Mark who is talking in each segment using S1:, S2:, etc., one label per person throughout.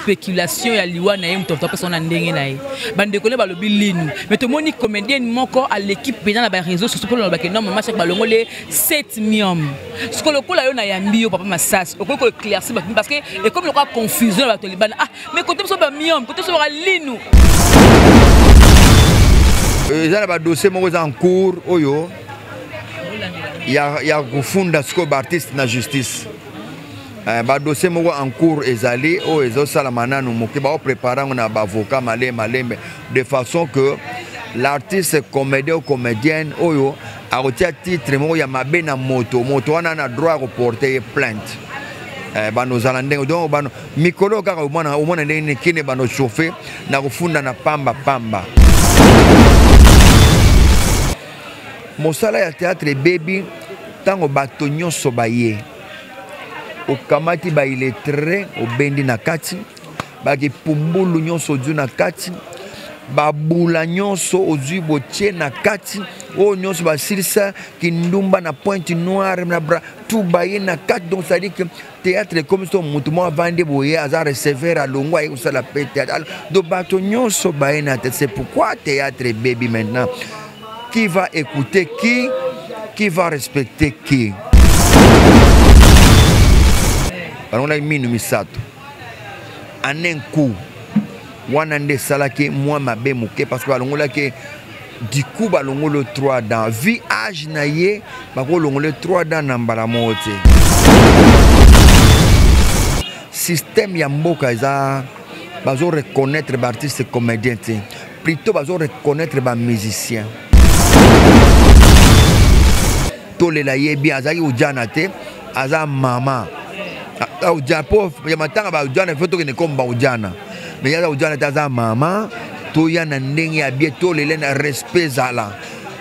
S1: Spéculation ya liwa na ye, moto apesa na ndenge na ye. Bandeko ne balobi linu, mais tomoni comédienne moko aleki mpenza na baréseau sociaux mpona lobake non, mama Chako balongoli 7 myome. Siko lokola yo nayambi yo, papa Masasi, okoki koéclaircir bato parce que ekomi lokola confusion na bato libanda. Ah, mais kote biso bamyome, kote biso baka linu.
S2: Eza na badossier moko eza en cours oyo ya kofunda sikoyo baartiste na justice. Badossier moko en cours ezali oyo ezosalama nanu moke, baoprépare yango na baavocat malembe malembe, de façon que l'artiste comédien ou comédienne oyo akotia titre moko ya mabe na moto, moto wana na droit ya koporte ye plainte. Banozala ndenge donc bano mikolo kaka omona omona ndenge nini kine bano chauffe na kofunda na pamba pamba. Mosala ya théâtre ebebi ntango bato nyonso baye, okamati baillettré, obendi na kati, bakipumbulu nyonso ozwi na kati, babula nyonso ozwi botie na kati, oyo nyonso basilisa kindumba na Pointe Noire na bra tout baye na kati. Donc c'est à dire que théâtre ekomi so motu moko avandi boye, aza receveur, alongo aye kosala pe théâtre. Donc bato nyonso baye na tête, c'est pourquoi théâtre ebebi. Maintenant, qui va écouter qui? Qui va respecter qui? Balongolaki minu misato en un coup. Wana nde esalaki mwa mabe moke parce que balongolaki, du coup balongoli 3 dents. Vu âge na ye, bakolongola 3 dents na mbala moko te. Système ya mboka eza bazo reconnaître baartiste comédien te, plutôt bazo reconnaître bamusicien. Tolela ye bien, azalaki ojana te, aza mama ojana po ya matanga. Baojana fo tokende komba ojana, mais aza ojana te, aza mama. Toya na ndenge ya bien, tolele na respect, ezala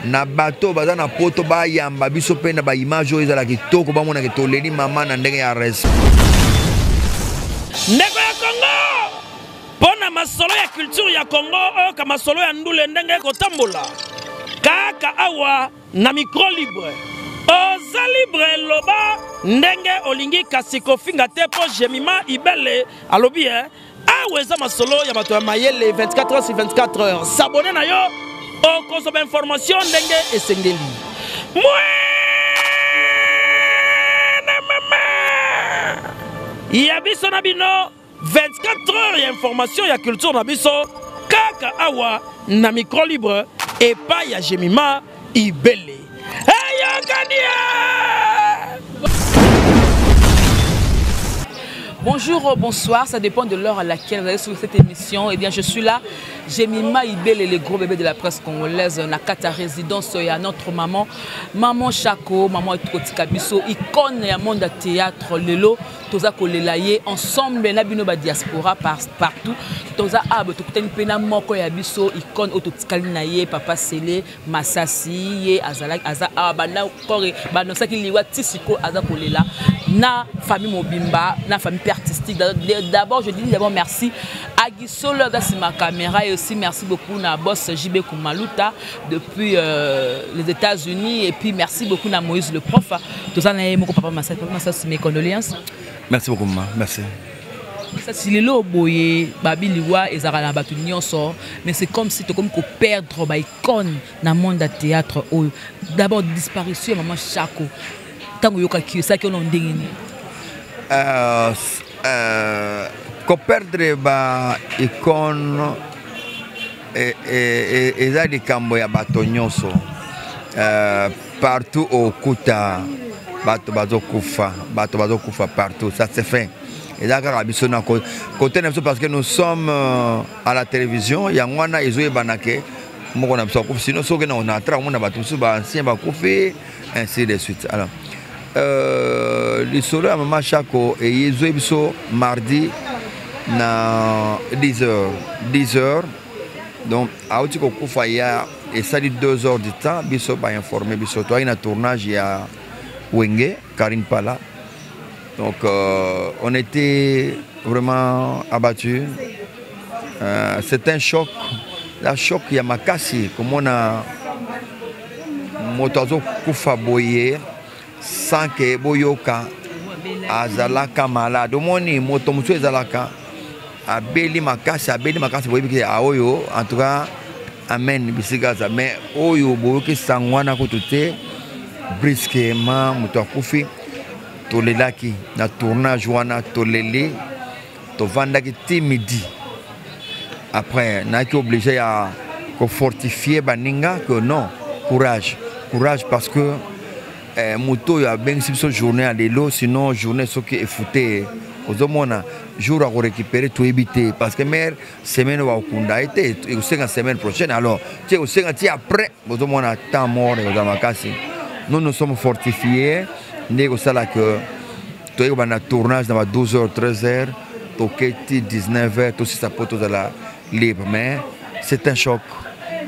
S2: na bato baza na poto bayamba biso mpe na baimage oyo ezala kitoko, bamonake toleli mama na ndenge ya respect.
S3: Ndeko ya Kongo, mpo na masolo ya culture ya Kongo, oyoka masolo ya ndule ndenge ekotambola kaka awa na micro libre. Oza libre, loba ndenge olingi, kasi kofinga te, mpo Jemima Ibele alobi e awa eza masolo ya bato ya mayele. 24 heures sur 24 heures, s'abonner na yo, okozwa bainformation ndenge esengeli. Mwene mama ya biso na bino, 24 heures ya information ya culture na biso kaka awa na micro libre epai ya Jemima Ibele. Eyokani.
S1: Bonjour, bonsoir, ça dépend de l'heure à laquelle vous allez suivre cette émission. Eh bien, je suis là, Jemima Ibele, le gros bébé de la presse congolaise, na résidence, il y a notre maman, maman Chako, maman Kotika biso, icône ya monde ya théâtre, lelo, toza kolela ye ensemble na bino ba diaspora partout. Toza abe tokutani mpe na moko ya biso icône oyo totikali na ye, papa Sele Masasi. Ye azalaki, aza awa banda kore banosaki liwa ti sikoyo aza kolela na famille mobimba, na famille mpe artistique. D'abord, je dis d'abord merci à Gisolo, aza nsima caméra, et aussi merci beaucoup na boss JB Kumaluta depuis les États-Unis, et puis merci beaucoup na Moïse le prof. Toza na ye moko, papa Masasi. Papa Masasi, mes condoléances.
S2: Merci beaucoup, maman, merci.
S1: Masasi, lelo boye babi liwa ezalaka na bato nyonso, mais c'est comme si tokomi koperdre baicône na monde ya théâtre oyo. D'abord, disparition ya mama Chako, ntango oyokaki, esalaki yo na ndenge nini?
S2: Koperdre ba icône eza likambo ya bato nyonso. Partout okuta bato bazokufa, bato bazokufa partout, ça c'est fait. Eza kaka biso na côté na biso parce que nous sommes à la télévision, yango wana ezoyebana ke moko na biso akufi. Sinon soki na onatra omona bato mosusu baancien bakufi, ainsi de suite. Alors lisolo ya mama Chako ezwi biso mardi na 10 heures 10 heures, donc auti kokufa ya esali 2 heures du temps. Biso bainforme biso, toyaki na tournage ya Wenge Karine Pala, donc on était vraiment abattu. C'est un choc, la choc ya makasi komona moto azokufa boye sans ke boyoka azalaka malade. Omoni moto mosusu ezalaka Abeli makasi, abeli makasi, boyebi ke aoyo en tout cas amen bisika aza. Mais oyo boyoki sango wana kutu te, brusquement moto akufi. Tolelaki na tournage wana, toleli, tovandaki ti midi. Après nayaki obligé ya kofortifier baninga que non, courage, courage, parce que moto oyo abengisi biso journée ya lelo, sinon journée soki efute, ozomona jour akorécupérer toyebi te, parce que mare semaine oyo bakokunda ye te, ekosenga semaine prochaine, alors ti ekosenga ti après, bozomona temps mort ekozala makasi. Nous nous sommes fortifiés nde ekosala que toyei kobanda tournage na ba 12 heures, 13 heures, toketi 19 heures, tosisa po tozala libre. Mais c'est un choc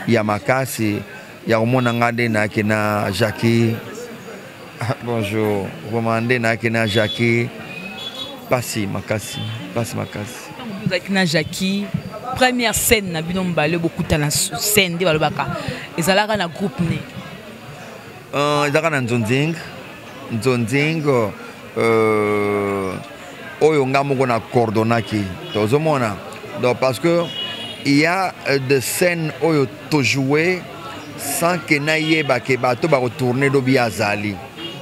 S2: ya makasi ya komona nga nde nayaki na Jackie. Bonjour, vraiment nde nayaki na Jackie, pasi makasi, pasi makasi.
S1: Ozalaki na Jackie, première scène na bino mibale bokutana scène, nde balobaka ezalaka na groupe ne?
S2: Ezalaka na Nzonzing, Nzonzing oyo nga moko na coordonnaki, tozomona. Donc parce que il y a des scènes oyo tojouer sans que nayeba ke bato bakotourne lobi azali.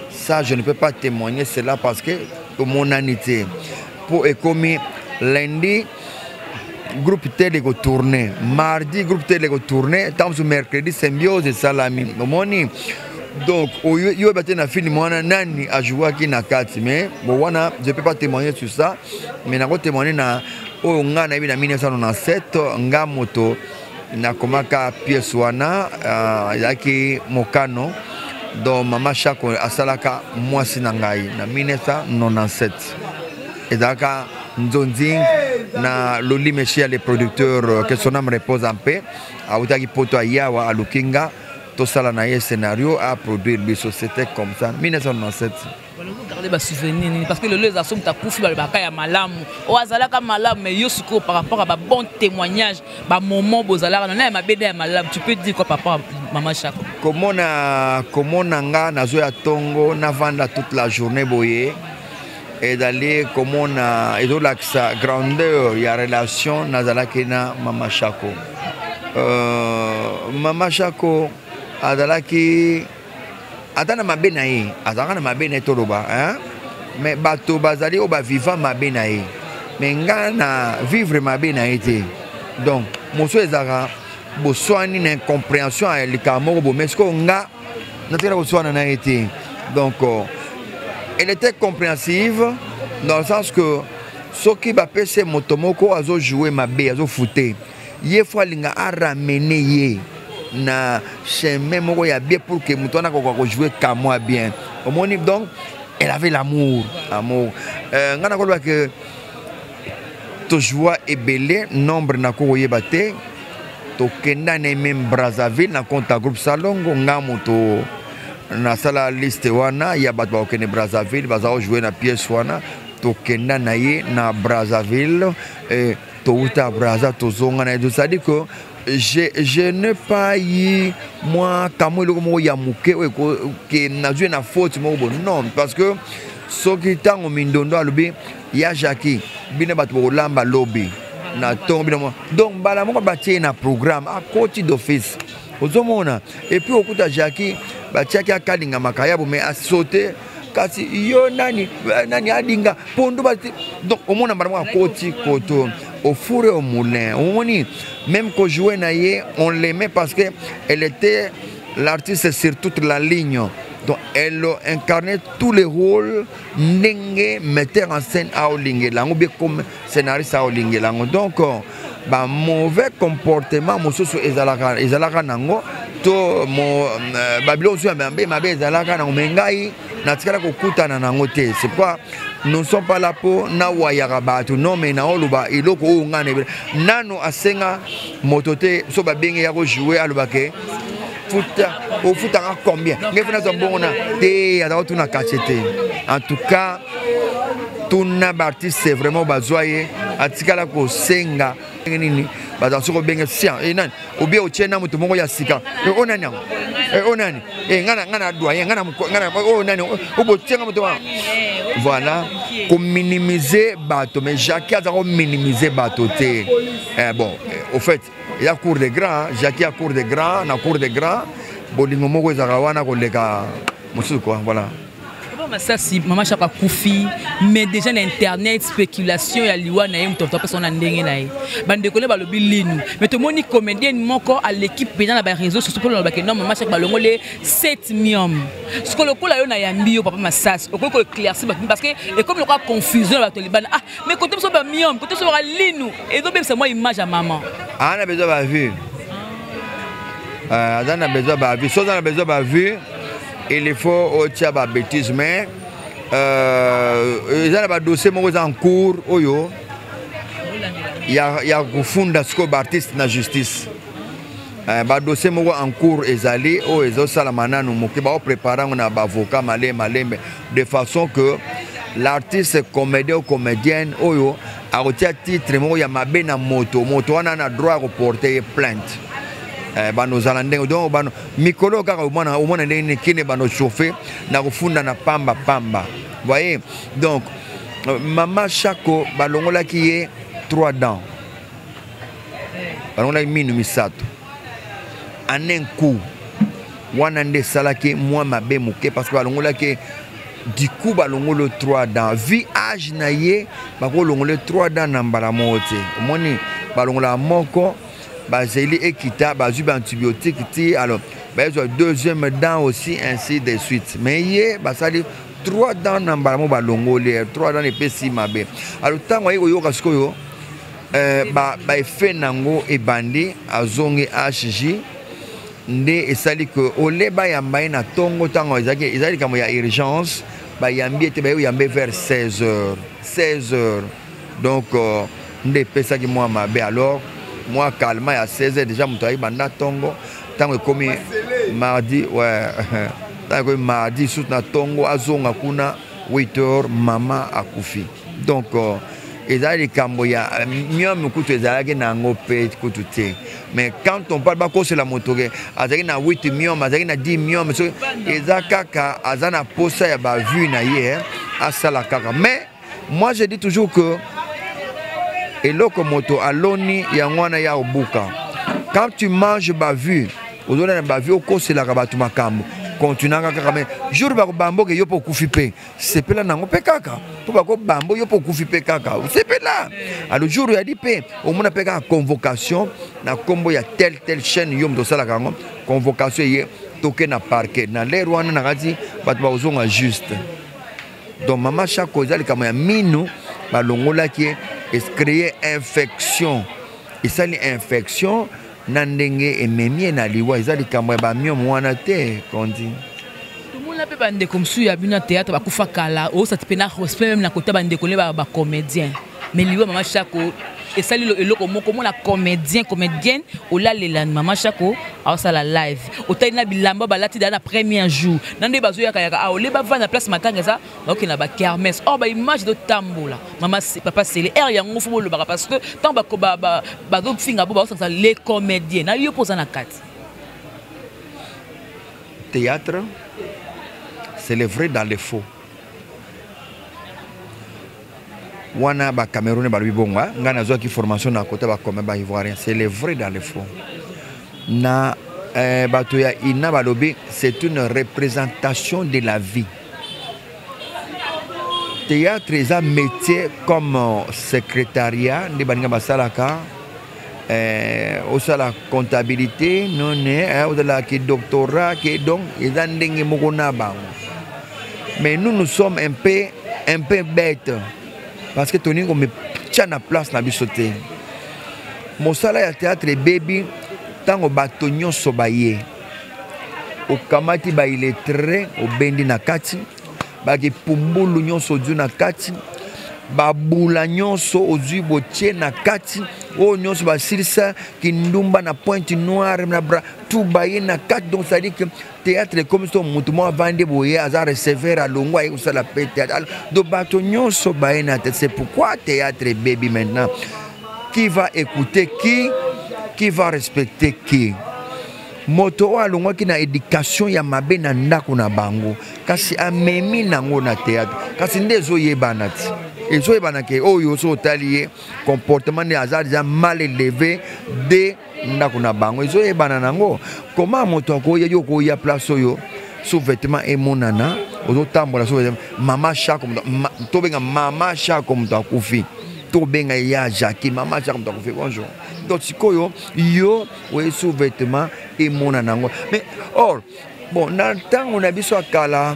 S2: Ça, je ne peux pas témoigner cela parce que tomonani te. Mpo ekomi lundi, groupe tel ekotourne, mardi groupe tel ekotourne, ntango mosusu mercredi Symbiose esalami, omoni. Donc oyoyeba te na film wana nani ajouaki na kati. Mais bon, wana je peux pas témoigner sur ça, mais nakotémoigne na oyo nga nayebi. Na 1997 nga moto nakomaka pièce wana, ezalaki Mokano. Donc mama Chako asalaka mwasi na ngai na 1997, ezalaka Nzonzing na Loli Meshia, le producteur, que son âme repose en paix. Autaki poto ayawa, aluki nga tosala na ye scénario, aproduire biso. C'était comme ça, 1997.
S1: Garde basouvenir nini? Parce que lelo eza so moto akufi, balobaka ya malamu, oyo azalaka malamu. Mais yo sikoyo, par rapport à babon témoignage, bamoment bozalaka na ya mabe na ya malamu, tu peux dire quoi par rapport à mama Chako?
S2: Komona nga nazoya ntongo, navanda toute la journée boye, ezali komona, ezolakisa grandeur ya relation nazalaki na mama Chako. Mama Chako azalaki ata na mabe na ye, azalaka na mabe na ye, toloba, hein? Mais bato bazali oyo baviva mabe na ye, mais nga na vivre mabe na ye te. Donc mosu ezalaka boswani na incompréhension ya likambo moko bo, mais sikoyo nga natikala koswana na ye te. Donc elle était compréhensive dans le sens que soki bapesi moto moko azojoue mabe, azofute ye, fo alinga aramener ye na chemin moko ya bien pour que moto wana akoka kojouer kamwa bien, omoni. Donc elle avait l'amour, amour. Ngai nakoloba ke tojoua ebele, nombre nako koyeba te. Tokenda na même Brazzaville na compte ya groupe Salongo. Nga moto nasala liste wana ya bato bakokende Brazzaville, baza kojouer na pièce wana. Tokenda na ye na Brazzaville, eh, touta Braza, tozonga na ye. C'est-à-dire que je n'ai pas eu moi kamwa eloko moko ya moke oyo ke nazwi na faute moko bo, non, parce que soki ntango Mindondo alobi ya Jacki, bino bato bokolamba lobi na ntongo, bino. Donc mbala moko batie ye na programme, akoti d'office, ozomona. Et puis okuta Jacki, batiaki akalinga makayabo, mais asaute, kasi yo nani nani alinga pondu. Donc omona mbala moko akoti koto au four et au moulin, omoni. Même kojouer na ye, on l'aimait parce que elle était l'artiste sur toute la ligne. Donc elle incarnait tous les rôles ndenge metteur en scène aolingela yango, bien comme scénariste aolingela yango. Donc bamauvais comportement mosusu ezalaka nango to babiloko mosusu ya mabe mabe ezalaka nango, mais ngai natikala kokutana nango te. C'est pourquoi nous ne sommes pas là mpo nawayaka bato, non, mais naoloba eloko oyo ngai na nano asenga moto te. So babenge ya kojouer, alobake futa, ofutaka combien, ngai fo nazwa mbongo na te. Aza kotuna quartier te. En tout cas, tuna baartiste vraiment bazwa ye, atikala kosenga. Ndenge nini bazala soki obenge sian e nani obie otie na moto moko ya sika e o nani yango e o nani e nga na nga na doyen nga na nga na o nani obotie nga moto wana voilà kominimize bato mais jacqui aza kominimize bato te eh, bon eh, au fait ya cour de grand jacqui ya cour de grand na cour de grand bolingo moko ezalaka wana koleka mosusu quoi voilà.
S1: Papa Masasi, mama Shako akufi, mais déjà na internet spéculation ya liwa na ye moto apesa na ndenge na ye. Bandeko ne balobi linu, mais tomoni comédienne moko à l'équipe mpenza na ba réseaux sociaux mpo na non mama Shako balongoli 7 mium. Siko lokola yo na yambi yo papa Masasi, okoki ko éclaircir bato parce que ekomi lokola confusion na bato libanda. Ah, mais côté biso ba mium, côté biso ba linu, ezobebisa mwa image ya maman.
S2: Ana besoin ba vue. Euh, aza na besoin ba vue. Soza na besoin ba vue. Il faut otia ba bêtise mais euh, eza na badossier moko eza en cours oyo ya, ya kofunda sikoyo baartiste na justice eh, badossier moko en cours ezali oyo ezosalama nanu moke baoprépare yango na baavocat malembe malembe de façon que l'artiste comédien ou comédienne oyo akotia titre moko ya mabe na moto moto wana na droit ya koporte ye plainte eh, banozala ndenge donc bano mikolo kaka omona omona ndenge nini kine bano chauffe na kofunda na pamba pamba voyez donc euh, mama shako balongolaki ye trois dents balongolaki minu misato en un coup wana nde esalaki mwa mabe moke parce que balongolaki du coup balongoli trois dents vi age na ye bakolongole trois dents na mbala moko te omoni balongolaka moko bazeli ekita bazwi baantibiotique ti alors bayezwa deuxième dent aussi ainsi de suite mais ye basali trois dents na mbala moko balongoli ye trois dents epesi mabe alors ntango aye koyoka sikoyo euh, baeffet ba nango ebandi azongi hg nde esali ke ole bayamba ye na ntongo ntango ezali likambo ya urgence bayambi ete baye koyamba vers 16 heures 16 heures donc euh, nde epesaki mwa mabe alors mwa calma ya 16 heures déjà moto ayi banda ntongo ntango ekomi mardi ouais ntango ekomi mardi susu na ntongo azonga kuna 8 heures mama akufi donc euh, ezali likambo ya euh, miomi kutu ezalaki na yango mpe kutu te mais quand on parle bakosela moto ke azalaki na 8 miome azalaki na 10 miome soki eza kaka aza na posa ya bavue na ye asala kaka mais Moi je dis toujours que eloko moto aloni yango wana ya obuka. Quand tu manges ba vue, ozona na ba vue okoselaka bato makambo. Continuaka kaka mais jour bakobambo ke yo mpe okufi mpe sepela nango mpe kaka mpo bakobambo yo mpe okufi mpe kaka sepela alors jour oyali mpe omona mpe kaka convocation na nkombo ya tel tel chaîne yo moto osalaka yango convocation eye toke na parquet na lere wana na kati bato bakozonga juste donc mama shako eza likambo ya minu balongolaki ye ecreye infection esali infection na ndenge ememi ye na liwa eza likambo ya bamiome wana te kondi
S1: tomona mpe bandeko mosusu ya bino ya théâtre bakufa kala osati mpe na respect meme na kota bandeko ne bacomédien mais liwa mama shako esali eloko moko omona comédien comédienne olalela mama shako aosala live otali na bilamba balati daa na premier jour na nde bazoyakayaka awa ole bavanda place matanga eza bakokende na bakermesse or baimage ezotambola mama papa sele aire yango fo bolobaka parce que ntango bazofinga bo bazosangisa les comédien na yo mpo oza na kati.
S2: Théâtre, c'est le vrai dans le faux. Wana ba Camerounais balobi bongo, hein? Nga nazwaki formation na kota ba commun ba Ivoirien, c'est le vrai dans le faux. Na eh, bato ya INA balobi c'est une représentation de la vie. Théâtre eza métier comme euh, secrétariat nde baninga basalaka eh, osala comptabilité none eh, ozala ke doctorat ke donc eza ndenge moko na bango mais nous nous sommes un peu un peu bête parce que tolingi komitya na place na biso te mosala ya théâtre ebebi ntango bato nyonso baye okamati baillettre obendi na kati bakipumbulu nyonso ozwi na kati babula nyonso ozwi botie na kati oyo nyonso basilisa kindumba na pointe noire na bra tout baye na kati donc c'est à dire que théâtre ekomi so moto moko avandi boye aza receveur alongwa aye kosala mpe théâtre donc bato nyonso baye na théâtre c'est pourquoi théâtre ebebi maintenant. Qui va écouter qui? Qui va respecter qui? Moto oyo alongwaki na education ya mabe na ndako na bango, kasi amemi nango na théâtre, kasi nde ezoyebana ti ezoyebana ke oyo so otali ye comportement nde aza deja mal élevé de ndako na bango, ezoyebana nango. Koma moto akoya, yo okoya place oyo sous vêtement emonana, ozotambola sous vêtement. Mama Shako, ma, tobenga mama Shako moto akufi, tobenga ya Jackie, mama Shako moto akufi, bonjour. Donc sikoyo yo oye sous vêtement emonana yango. Mais or bon, na ntango na biso ya kala,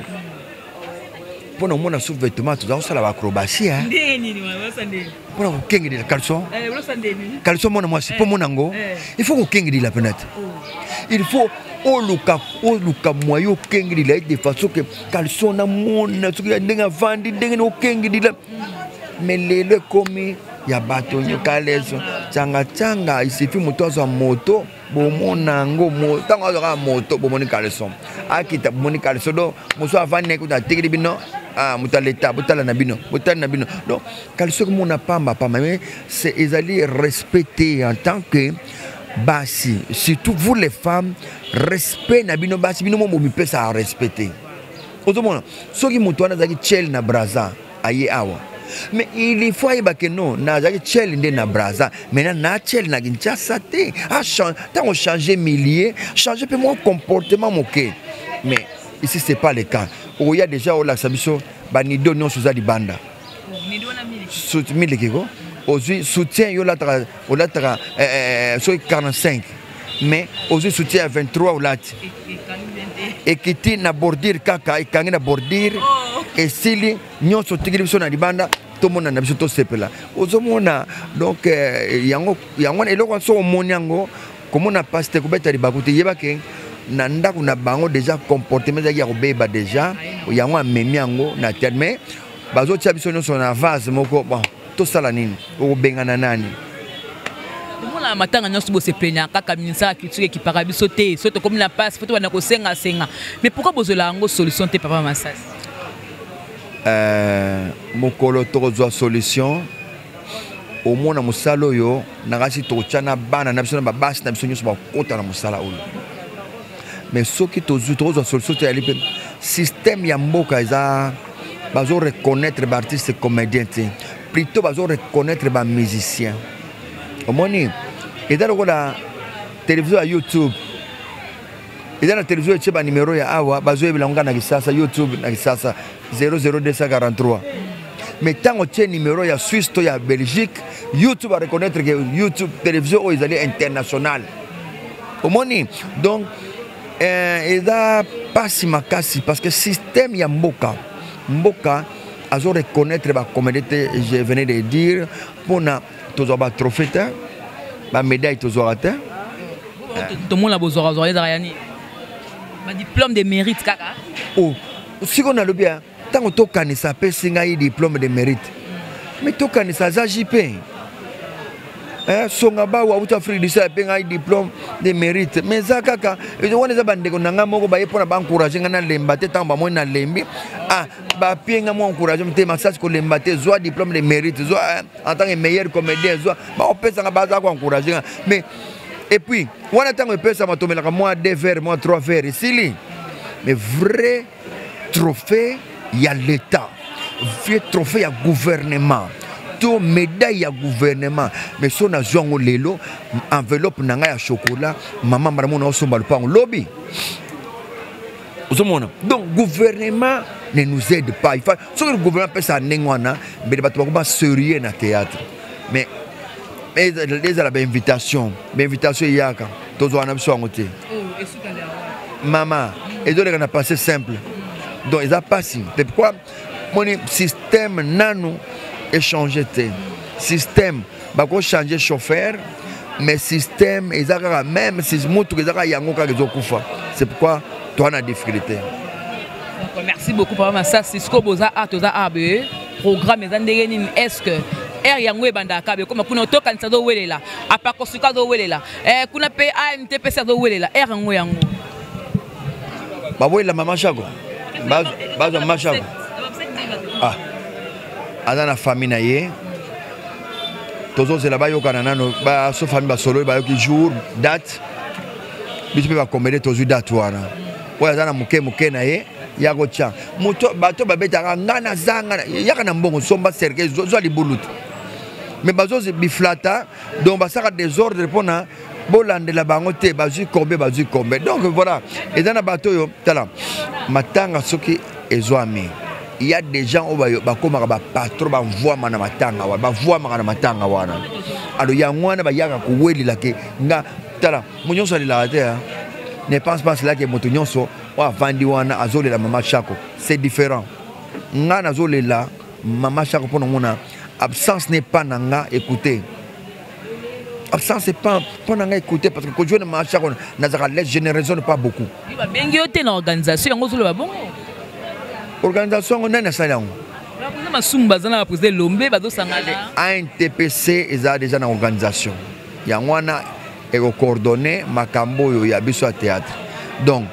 S2: mpo na omona sous vêtement toza kosala baacrobatie mpo na kokengelela caleçon. Caleçon mwana mwasi, mpo mona yango il faut kokengelela mpena te, il faut oluka oluka moyen okengelela ye de façon ke caleçon namona soki ya ndenge avandi, ndenge na okengelela. Mais lelo ekomi ya bato caleçon tianga-tianga, il suffit moto azwa moto, bomona yango ntango azwaka moto, bomoni caleçon, akita, bomoni caleçon. Donc mosu avandi na ye kuta, atekeli bino, ah, moto ya leta, botala na bino, botala na bino. Donc caleçon ekomona pamba pamba, mais c'est ezali respecté en tant que basi, surtout vous les femmes, respect na bino basi, bino mo bomipesa respecté. Ozomona soki moto wana azalaki chel na Braza, aye awa, mais il faut ayeba ke non, nazalaki chel nde na Braza, maintenant na chel na Kinshasa te. Ntango change milieu, change mpe mwa comportement moke. Mais ici c'est pas le cas. Okoya déjà olakisa biso banido nyonso oza libanda, miliki ko ozwi soutien, yo olataka olataka soki 45, mais ozwi soutien ya 23, olati ekiti na bordure, kaka ekangi na bordure, esili nyonso, otikili biso na libanda, tomona na biso, tosepela. Ozomona donc yango yango eloko wana, soki omoni yango, komona pasi te, kobeta libaku te, yeba ke na ndako na bango déjà comportement ezalaki ya kobeba déjà, yango amemi yango na théâtre. Mais bazotia biso nyonso na vase moko. Bon, tosala nini? Okobengana nani?
S1: Tomona matanga nyonso bosepelina kaka ministère ya culture ekipaka biso te. So tokomi na mpasi, fo tobanda kosengasenga. Mais pourquoi bozwela yango solution te, papa Masasi?
S2: Mokolo tokozwa solution, omona mosala oyo nakasi tokotya na bana na biso, na babasi na biso nyonso bakota na mosala oyo. Mais soki tozwi, tokozwa solution te. Yali mpe système ya mboka eza bazo reconnaître baartiste comédien te, plutôt bazo reconnaître bamusicien. Omoni eza lokola télévision ya YouTube, eza na télévision etie banimero ya awa, bazoyebela ngo kaka na Kisasa, YouTube na Kisasa 00243. Mais ntango tie numéro ya Suisse to ya Belgique, YouTube areconnaître ke YouTube télévision oyo ezali international. Omoni donc eza mpasi makasi, parce que système ya mboka, mboka azo reconnaître bacomédien te. Je venais de dire, mpona tozwa batrophée te, bamédaille tozwaka te.
S1: Tomona bozwaka zwaka, ezalaka ya nini? Badiplôme de mérite kaka?
S2: Oh, sikoyo nalobi ya ntango tokanisa apesi ngai diplôme de mérite, mais tokanisa aza jp songa bawa auti Afrique du Sud, ape ngai diplôme de mérite, mais eza kaka wana, eza bandeko na ngai moko baye mpona baencourage ngai nalemba te. Ntango bamoni nalembi, ah, bapie ngai mwa encourage te, Masasi kolemba te, zwa diplôme de mérite, zwa en tant que meilleur comédien, zwa. Baopesanga, baza koencourage ngai. Mais et puis wana ntango epesama, tomelaka mwa 2 verre, mwa 3 verre, esili. Mais vrai trophée ya l'État, vrai trophée ya gouvernement to médaille ya gouvernement, mais so nazwi yango lelo, enveloppe na ngai ya chocolat, mama mbala mona osomba lopango lobi. Ozomona donc gouvernement ne nous aide pas. Il faut soki gouvernement apesa ndenge wana, mbele bato bakoma sérieux na théâtre. Mais ezala bainvitation, bainvitation eyaka, tozwaka na biso yango te. Mama, ezoleka na passé simple, donc eza mpasi. C'est pourquoi moni système nanu échange te. Système bakochange chauffeur, mais système eza kaka même si mutuka eza kaka yango kaka ezokufa. C'est pourquoi toa na difficulté.
S1: Donc, merci beaucoup, papa Masasi. Sikoyo boza a toza a be programme eza ndenge nini? Est ce que aire yango ebandaka be koma kuna, tokanisa azowelela, apakosuka azowelela kuna mpe ANTPC azowelela aire yango yango?
S2: Baboyela mama Shako, bazwa mama Shako. Ah, aza na famille na ye. Tozozela bayokana nano, baso famille basololi, bayoki jour date. Biso mpe bacomédie tozwi date wana. Oyo aza na moke moke na ye ya kotya moto, bato babetaka nga nazanga, yaka na mbongo, somba cercueil, zwa libulu te. Mais bazozi biflata, donc basaka désordre mpona bolandela bango te, bazwi kombe, bazwi kombe. Donc voilà, eza na bato oyo tala matanga soki ezwami, il y a des gens oyo bakomaka bapatron, bavwama na matanga wana, bavwamaka na matanga wana. Alors yango wana bayaka kowelela ke nga tala mo nyonso alelaka te. Ne pense pas cela ke moto nyonso oyo avandi wana azolela mama Chako, c'est différent. Nga nazolela mama Chako mpo namona absence n'est pas na nga. Écoutez, absence n'est pas mpo na nga, écoutez, parce que kojouer na mama Chako, nazalaka l'aise, je ne raisonne pas beaucoup.
S1: Babengi yo te na organisation yango, ozoloba bongo.
S2: Organisation yango, nani asali yango?
S1: Baprésident Masumu baza na baprésident Elombe, bazosangana.
S2: ANTPC eza déjà na organisation yango wana, ekocoordonne makambo oyo ya biso ya théâtre. Donc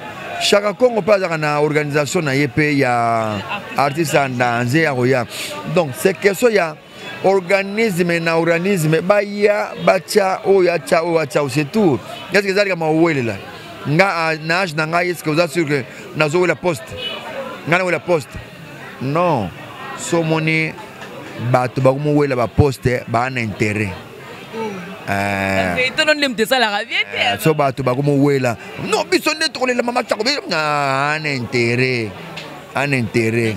S2: Chaka Congo mpe azalaka na organisation na ye mpe ya artiste ya danger ya koya. Donc c'est question ya organisme na organisme, baya batya oyo atya oyo atya, c'est tout. Est-ce eza likama owelela nga na age na ngai? Est-ce oza sûr que nazowela poste? Ngai nawela poste? Non. So omoni bato bakomowela baposte, baa na intérêt.
S1: Tono nde moto esalaka bien te.
S2: So bato bakomowela, non, biso nde tokolela mama Chako, ana intérêt, ana intérêt.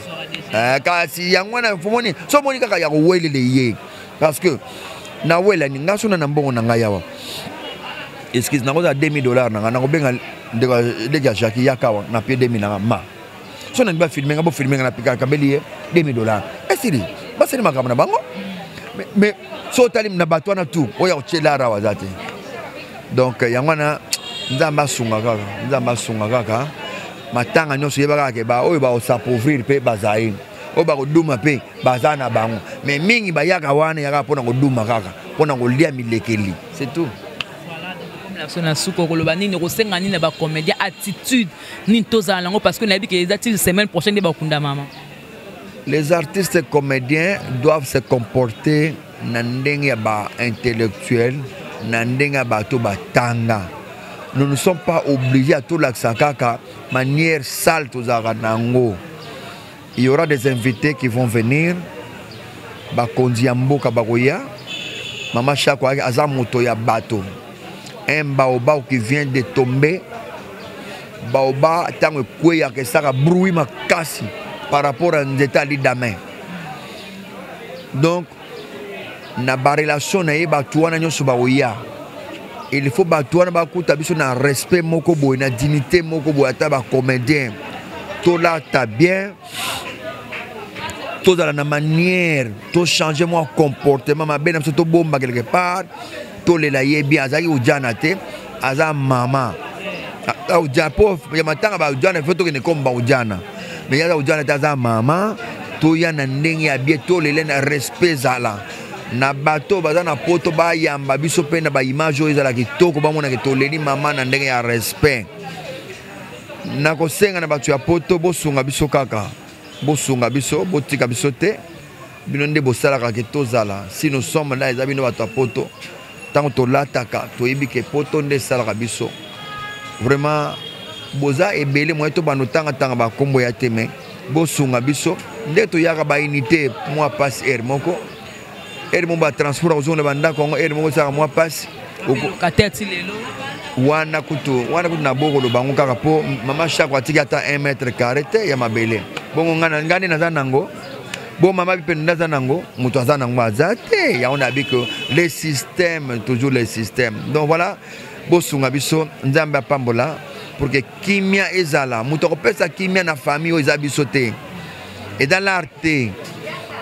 S2: Kasi yango wana fomoni, so omoni kaka ya kowelele ye, parce que nawelani nga so na na mbongo na ngai awa, excuse, nakozala 2000 $. Na ngai nakobenga ndeko leki ya Jacki, yaka awa na pie 2000 na nga ma so nangi bafilme nga, bofilme nga, napikakabeli ye 2000 $, esili, basali makambo na bango. Mais so otali na bato wana tu oyo akotiela ara awa aza te. Donc yango wana, Nzambe asunga kaka, Nzambe asunga kaka. Matanga nyonso, yeba kaka ke baoyo bakos'appauvrir mpe bazali, oyo bakoduma mpe baza na bango, mais mingi bayaka wana yaka mpona koduma kaka, mpona kolia milekeli, c'est tout.
S1: Biso na suka, okoloba nini, kosenga nini na bacomédien, attitude nini tozala nango? Parce que nayebi ke eza ti semaine prochaine nde bakunda mama.
S2: Les artistes comédiens doivent se comporter na ndenge ya baintellectuel, na ndenge ya bato batanga. Nous ne sommes pas obligés à tolakisa kaka manière sale tozalaka nango. Il y aura des invités qui vont venir, bakonzi ya mboka bakoya. Mama Chako aza moto ya bato, un baobab qui vient de tomber. Baobab, ntango ekweyaka, esaka bruit makasi par rapport à nzete alidame. Donc na barelation na ye, bato wana nyonso bakoya, il faut bato wana bakuta biso na respect moko boye, na dignité moko boye. Ata bacomédien, tolata bien, tozala na manière, tochange mwa comportement mabe na biso, tobomba quelque part, tolela ye bien. Azalaki ojana te, aza mama ojana po ya matanga, baojana fo tokende komba ojana, mais aza ojana te, aza mama. Toya na ndenge ya bien, tolela na respect, ezala na bato baza na poto bayamba biso mpe na baimage oyo ezala kitoko, bamonake toleli mama na ndenge ya respect. Nakosenga na bato ya poto, bosunga biso kaka, bosunga biso, botika biso te. Bino nde bosalaka ke tozala. Si nous sommes là, eza bino bato ya poto. Ntango tolataka, toyebi ke poto nde esalaka biso. Vraiment, boza ebele, moye tobanda otangatanga bakombo ya te, mais bosunga biso nde toyaka baunité. Mwa pasi aire moko, aire moko batransport akozonga na bandako yango, aire moko esalaka mwa pasi. Wana kutu, wana kutu nabokolo bango kaka mpo mama Chako atiki ata 1 mètre carré te ya mabele. Bongo ngai nde naza nango bo mama bipe nde aza nango, moto aza nango aza te. Yango nayebi que les systèmes, toujours les systèmes. Donc voilà, bosunga biso, Nzambe apambola, pour que kimia ezala. Moto akopesa kimia na famille oyo eza biso te, eza l'art te,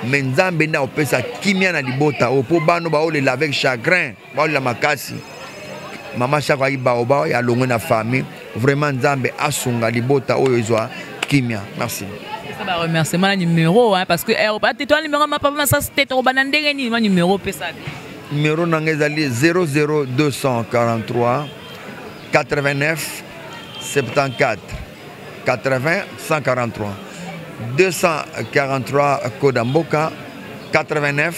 S2: mais Nzambe nde akopesa kimia na libota oyo, mpo bano baolela avec chagrin, baolela makasi. Mama Chako ayaki baoba ya longwe na famille. Vraiment, Nzambe asunga libota oyo ezwa kimia. Merci.
S1: Ba remerciement na numéro, hein, parce que eh, te toi numéro ma papa masasi te, tokobanda ndenge nini? Ma numéro pesa.
S2: Numéro na ngai ezali 00243 89 74 80 143. 243 code ya mboka, 89.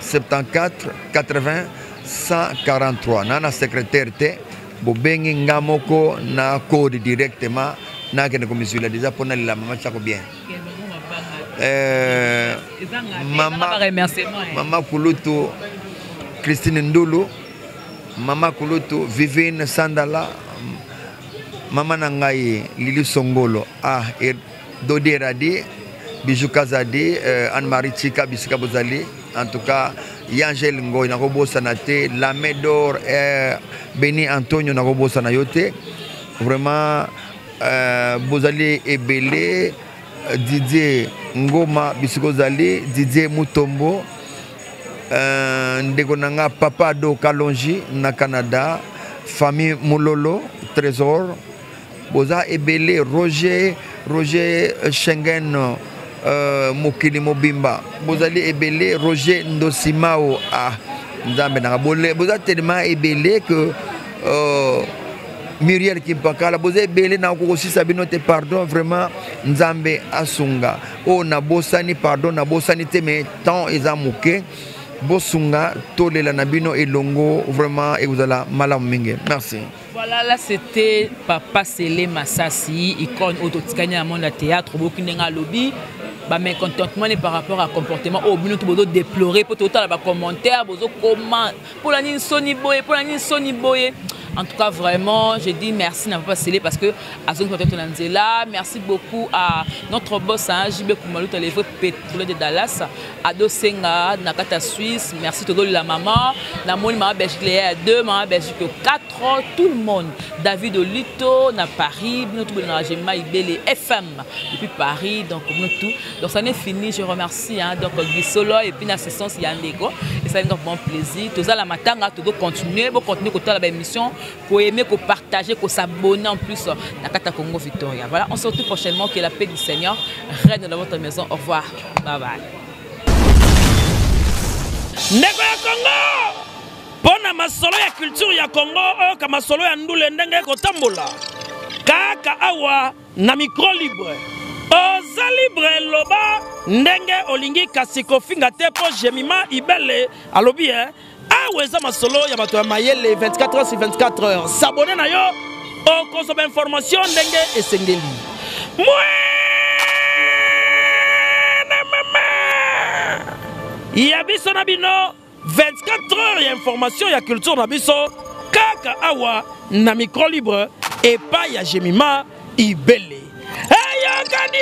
S2: 74 80 143. Na na secrétaire te, bobengi nga moko na code directement nakende komizwila deja mpo nalela mama Chako bien. Mama, mama Kulutu Christine Ndulu, mama Kulutu Vivine Sandala, mama na ngai Lili Songolo, ah, et Dodi Eradi, Bijou Kazadi, Anne-Marie Chika, bisika bozali, en tout cas Yangel Ngoy nakobosana te, la main d'or, Beni Antonio nakobosana yo te, vraiment bozali ebele. Didier Ngoma bisika ozali, Didier Mutombo, ndeko na nga Papa Ado Kalonji na Canada, famille Mulolo Trésor, boza ebele, Roger Schengen, mokili mobimba, bozali ebele, Roger Ndosimao, ah nzambe nanga boza tellement ebele que Muriel Kimpakala, boza ebele na kokosisa bino te, pardon vraiment, nzambe asunga. Oh na bosani, pardon na bosani te, mais temps eza moke. Bosunga tolela na bino elongo vraiment ekozala malamu mingi. Merci.
S1: Voilà, là c'était Papa Sele Masasi, icône autotikani na monde ya théâtre, boki ndenga lobby. Ba mécontentement par rapport à comportement oh bino tout bozo déplorer pour total ba commentaire bozo comment pour la nini soni boye, pour la nini soni boye. En tout cas vraiment je dis merci na Papa Sele parce que azongi peut-être na nzela. Merci beaucoup à notre boss hein, JB Kumaluta, le vrai pétrolier de Dallas, Ado Senga na kata Suisse. Merci todo la maman na moni maman Belgique Léa 2, maman Belgique 4, tout le monde, David Olito na Paris, bino tout na Jema Ibele FM depuis Paris, donc bino tout. Donc ça n'est fini, je remercie hein, donc Gisolo et puis l'assistance Yandego et ça un bon plaisir. Tout ça la matanga tout continuer, bon continuer ko la émission, ko aimer, ko partager, ko s'abonner en plus na kata Congo Victoria. Voilà, on se retrouve prochainement, que la paix du Seigneur règne dans votre maison. Au revoir. Bye bye.
S3: Ndeko ya Congo, pona masolo ya culture ya Congo, oyoka masolo ya ndule ndenge ekotambola. Kaka awa na micro libre. Oza libre loba ndenge olingi kasi kofinga te po Jemima Ibele alobi hein. Awa eza masolo ya bato ya mayele 24 heures sur 24 heures. S'abonner na yo okozwa ba information ndenge esengeli. Mwana mama ya biso na bino 24 heures ya information ya culture na biso kaka awa na micro libre epai ya Jemima Ibele. Eyokani!